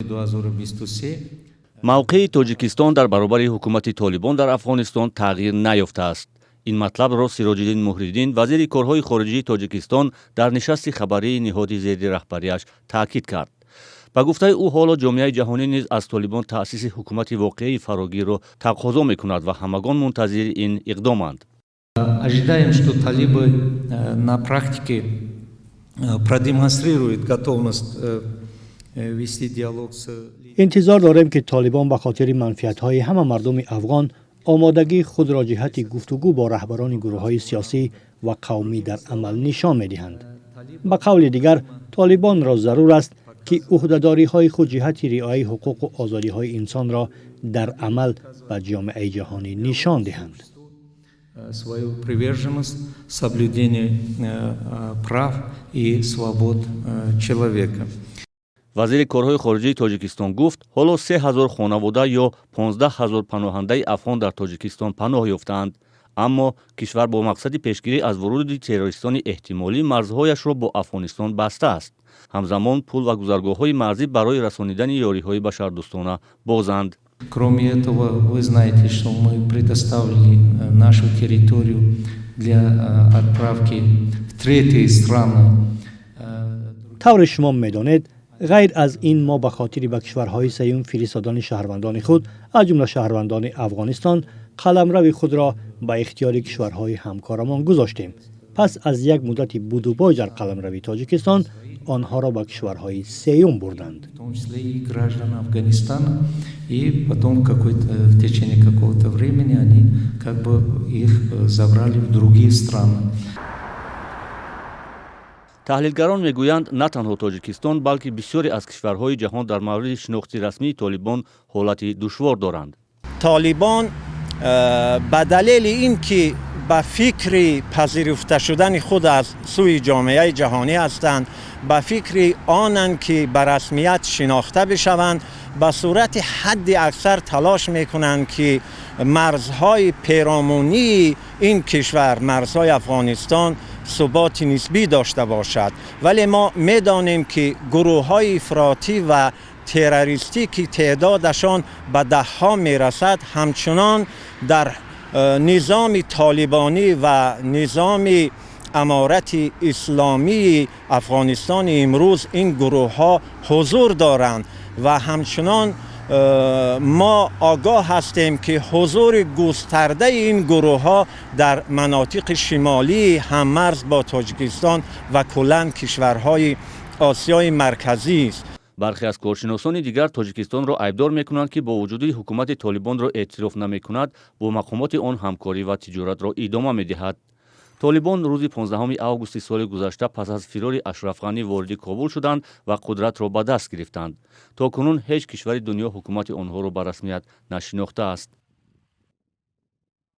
2023. Мавқеи Тоҷикистон дар баробари ҳукумати Толибон дар Афғонистон тағйир наёфтааст. Ин матлабро Сироҷиддин Муҳриддин, вазири корҳои хориҷии Тоҷикистон, дар нишасти хабарии ниҳоди зери раҳбарияш таъкид кард. Ба гуфтаи ӯ, ҳоло ҷомеаи ҷаҳонӣ низ аз Толибон таъсиси ҳукумати воқеии фарогирро тақозо мекунад ва ҳамагон мунтазири ин иқдоманд. Ожидаем, что талибы на практике продемонстрируют готовность вести диалог с Интизор дорем, ки Толибон ба хотири манфиатҳои ҳама мардуми афғон омодагии худро ҷиҳати гуфтугӯ бо раҳбарони гурӯҳҳои сиёсӣ ва қавмӣ дар амал нишон медиҳанд. Ба қавли дигар, Толибонро зарур аст, ки ӯҳдадориҳои худ ҷиҳати риояи ҳуқуқу озодиҳои инсонро дар амал ба ҷомеаи ҷаҳонӣ нишон диҳанд. Свою приверженность соблюдению прав и свобод человека. Вазири корҳои хориҷии Тоҷикистон гуфт, ҳоло 3000 хонавода ё 15 ҳазор паноҳандаи афғон дар Тоҷикистон паноҳ ёфтаанд, аммо кишвар бо мақсади пешгирӣ аз вуруди террористони эҳтимолӣ марзҳояшро бо Афғонистон бастааст. Ҳамзамон, пул ва гузаргоҳҳои марзӣ барои расонидани ёриҳои башардӯстона бозанд. Кроме этого, вы знаете, что мы предоставили нашу территорию для отправки в третьи страны. Тавре шумо медонед, ғайр аз ин, мо ба хотири ба кишварҳои сеюм фиристодани шаҳрвандони худ, аз ҷумла шаҳрвандони Афғонистон, қаламрави худро ба ихтиёри кишварҳои ҳамкорамон гузоштем. Пас аз як муддати будубош дар қаламрави Тоҷикистон онҳоро ба кишварҳои сеюм бурданд. В том числе и граждан Афганистана, и потом в течение какого-то времени они как бы их забрали в другие страны. Таҳлилгарон мегӯянд, на танҳо Тоҷикистон, балки бисёре аз кишварҳои ҷаҳон дар мавриди шинохти расмии Толибон ҳолати душвор доранд. Толибон ба далели ин ки ба фикри пазируфта шудани худ аз сӯи ҷомеаи ҷаҳонӣ ҳастанд, ба фикри онанд, ки ба расмият шинохта бишаванд, ба сурати ҳадди аксар талош мекунанд, ки марзҳои перомунии ин кишвар, марзҳои Афғонистон, суботи нисбӣ дошта бошад. Вале мо медонем, ки гурӯҳҳои ифротӣ ва террористӣ, ки теъдодашон ба даҳҳо мерасад, ҳамчунон дар низоми толибонӣ ва низоми Аморати Исломии Афғонистони имрӯз ин гурӯҳҳо ҳузур доранд ва ҳамчунон мо огоҳ ҳастем, ки ҳузури густардаи ин гурӯҳҳо дар манотиқи шимолии ҳаммарз бо Тоҷикистон ва куллан кишварҳои Осиёи Марказӣ аст. Бархе аз коршиносони дигар Тоҷикистонро айбдор мекунанд, ки бо вуҷуди ҳукумати Толибонро эътироф намекунад, бо мақомоти он ҳамкорӣ ва тиҷоратро идома медиҳад. Толибон рӯзи 15 августи соли гузашта пас аз фирори Ашраф Ғанӣ вориди Кобул шуданд ва қудратро ба даст гирифтанд. То кунун ҳеҷ кишвари дунё ҳукумати онҳоро ба расмият нашинохтааст.